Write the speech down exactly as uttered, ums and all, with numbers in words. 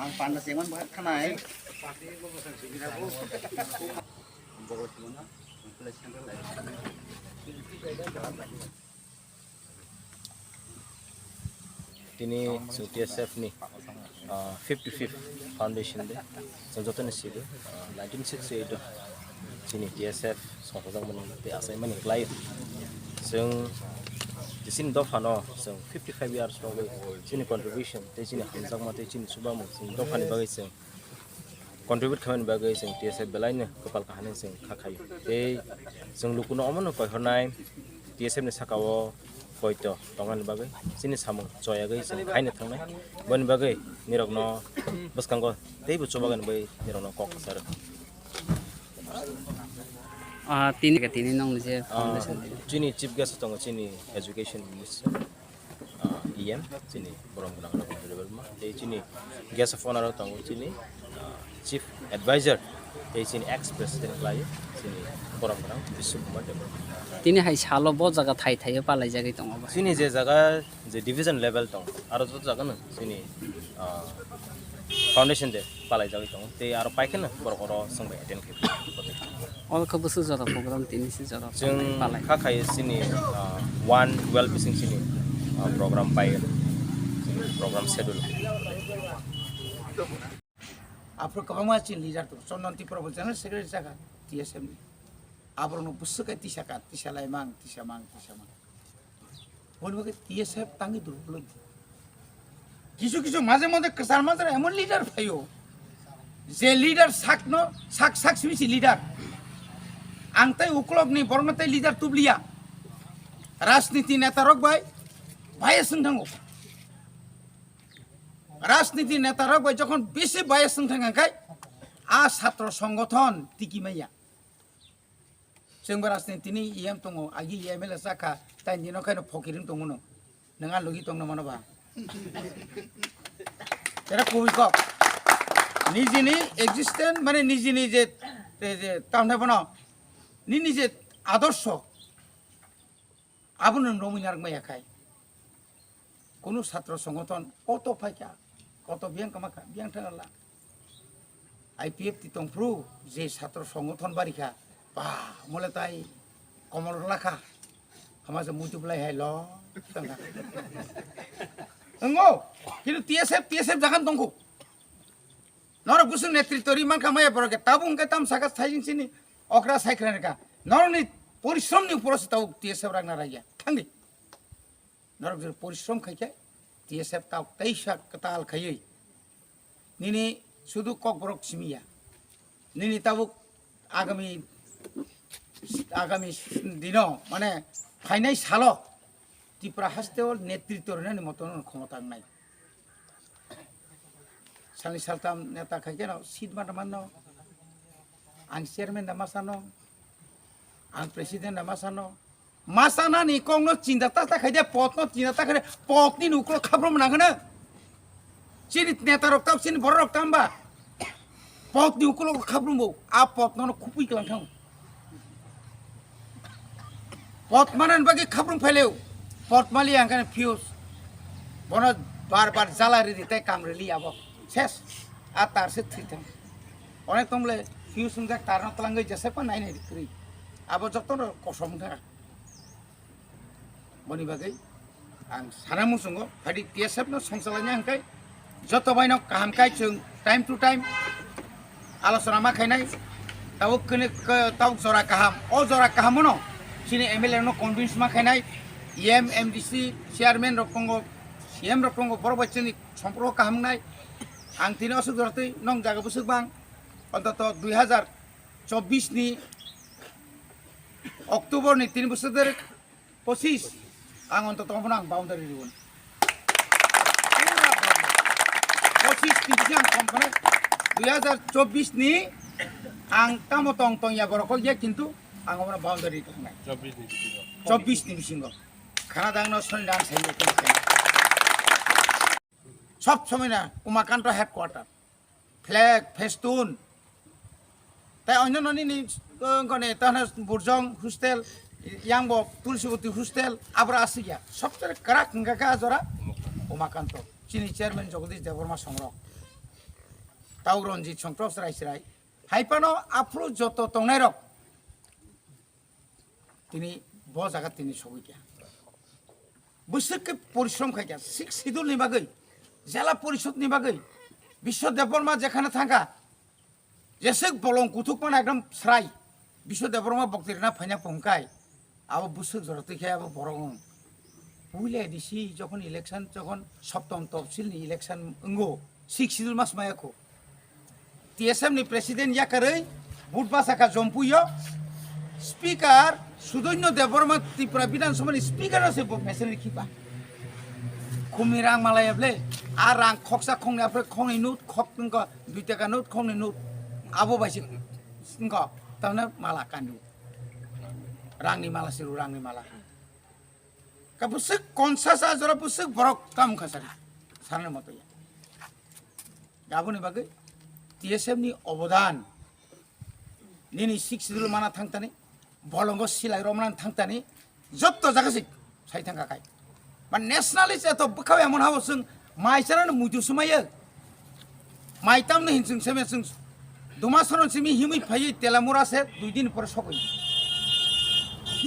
Ang panda seman ba khanai. Tini chwng T S F ni, ah, fifty fifth foundation day. Chwng joto ni sidi, ah, nineteen sixty-eight o chini T S F songkojak mani tei achai mani klai. Chwng chini dopha no chwng fifty five years rogwi chini contribution tei chini hamjakma tei chini chubamung chini dopha ni bagwi chwng contribute khaimani bagwi chwng T S F belai no kwpal kaham hinwi chwng kha khaio. Tei chwng lukuno omono koihornai T S F ni saka o koito tongmani bagwi chini samung choyagwi chwng khaina thangnai. Boni bagwi nirokno bwskango teibo chubagani bagwi nirokno kok kwcharo. Ah, tini, tini nong je Ah, foundation. Chini chief guest tongo chini education minister. Ah, E M, chini borom gwnang rok ni level ma. Tei chini guest of honor tongo chini, ah, chief advisor, tei chini ex president klai, chini borom gwnang Biswa Kumar Debbarma. Tini hai salo bo jaga thai thai palai jagwi tongo ba. Chini je jaga je division level tong, aro joto jaga no chini, ah, foundation de palai jagwi tongo. Tei aro paikheno borok oro chwng bai attend khe. Oro khe bwswk jora program tini se jora Chwng palai. Kha khai chini, ah, one twelve bising chini, ah, program pai, program schedule. Aphuru kwbangma chini leader tongo. Chondon Tripura bo general secretary chakha T S F ni. Aborokno bwswk khe tisa ka, tisa laimang, tisa mang, tisa mang. Boni bagwi T S F tangwi duruk loi. Kisu kisu maje maje kwchar maje emon leader phaio. Je leader sakno, sak, sak simi si leader. Ang tei uklok ni borokno tei leader tubliya. Rajniti neta rok bai, bai swng thango. Rajniti neta rok bai jokhon bisi bai swng thang khai, a satro songothon tiki maya. Chwng bo rajniti ni E M tongo, agi M L A chakha, tai nino khaino phokiring tongo no. Nwng a logi tongno mano ba? Era kubui kok. Nijini existence, mane nijini je, je, je, tamne bono, nini je adorsho, abono romwi narwk maya khai. Kunu satro songothon koto phaikha, koto biyang kamakha, biyang thangla. I P F T tongphru je satro songothon barikha, ba, mole tai komol lakha. Hama se muitu belai hai lo, tongkha. Wngo, kintu T S F, T S F jagan tongkhu. Norok bwswk netritw ri mankha maya borok khe tabuk hwnkhe tam saka saijing sini okra saikhwlai rwkha. Norokni porishrom ni uporo se tabuk T S F rang na raiya. Thangdi. Norok jora porishrom khai khe T S F tabuk teisa kwtal khaiwi nini sudu kokborok simi ya. Nini tabuk agami, agami dino mane phainai salo Tripura haste o netritw rwnani moto no khomota wngnai. Salni saltam neta khai khe no seat mata manno. Ang chairman da masano. Ang president da masano. Masanani kok no chinta ta ta khai de, pot no chinta ta khai de, pot ni uklo khaprom nang khna. Chini neta rok tam, chini borok rok tam ba. Pot ni uklo khaprom bo. A pot no khupui klang thang. Pot manan bagwi khaprum phaileo. Pot mali ang khe fuse. Bono bar bar jala ridi tei kam rili abo. Ses. A tar se thwi thang. Onek tong le fuse wngjak tar no twlangwi jesa pa nai nai kwrwi. Abo joto no kosom wngkha. Boni bagwi ang sana muchungo, phadi T S F no songchalaina hwnkhe joto bai no kaham khai chwng time to time alochona ma khainai, tabuk kene, ke-, tabuk jora kaham, o jora kaham no chini M L A no convince ma khainai, E M, M D C, chairman rok tongo, C M rok tongo, borok bai chini somporko kaham wngnai. Ang tini aswk jora twi nong jaga bwswk bang, ontoto dui hazar chobbish ni October ni tin bosor der pochis, ang ontoto omono ang boundary rwgwno. Pochis ni bisi ang kom khwnai, dui hazar chobbish ni ang tamo tong tong ya borok kok ya, kintu ang omono boundary rwkha hnai. Chobbish ni bisingo. Chobbish ni bisingo. Khana dangno soni dang sai. Sob somoi na Umakanto headquarter. Flag, festoon. Tai onno noni ni, uh, gone, tahna Burjong hostel, yang bo Tulsiboti hostel, abra asik ya. Sobse karak hingka ka jora Umakanto. Chini chairman Jagadish Debbarma songrok. Tau Ranjit Songkro chwrai chwrai. Hai phano aphuru joto tongnairok tini bo jaga tini sogwi kha. Bwswk khe porishrom khai kha, Sixth Schedule ni bagwi, Jela Porishod ni bagwi, Biswa Debbarma jekhane thangkha, jeswk bolong kuthuk mano ekdom srai, Biswa Debbarma bokti rwna phaina phungkai, abo bwswk jora twi khe abo borok wng. Puila A D C jokhon election, jokhon Saptam Tapsil ni election wngo, Sixth Schedule mas maya kho. T S F ni president yakarwi vote basa kha Jompuio, speaker Sudoino Debbarma Tripura Bidhan Sabha ni speaker no se bo mesen ri khipa. Khumni rang mala ya ble, a rang khoksa khongni apre khongni note khok tongkha, dui taka note khongni note, abo bai se tongkha, tamne mala kandu. Rangni mala siru rangni mala. Ka bwswk konsa sa jora bwswk borok kam kha sari. Sarna moto ya. Aboni bagwi T S F ni obodan, nini Sixth Schedule mana thangtani, bolongo silai romna thangtani, jotto jaga sik sai thangka kai. Ba nationalist eto bwkhao emon habo chwng mai chanano muitu swmaiyo. Mai tamno hin chwng seme chwng duma soron simi himwi phaiwi Telamura se dui din pore sogwi.